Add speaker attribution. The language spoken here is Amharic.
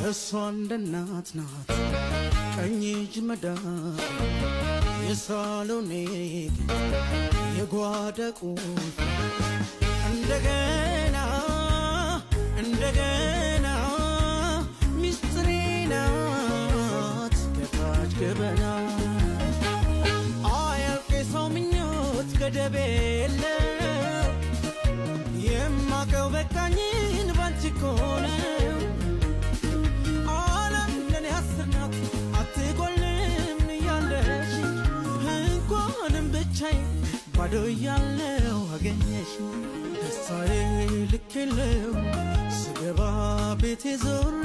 Speaker 1: እሷ እንደ እናት ናት፣ ቀኝ እጅ መዳፍ፣ የሳሎኔ የጓዳ ቁልፍ። እንደገና እንደገና ሚስጥሬ ናት ከፋች ገበና። አያልቅ የሰው ምኞት፣ ገደብ የለው። የማቀው በቃኝን ባንቺ እኮ ነው። ዓለም ለኔ 10 ናት፣ አትጎልም እያለሽ። እንኳንም ብቻዬን ባዶ እያለው አገኘሽ። ደስታዬ ልክ የለው ስገባ ቤቴ ዞሬ።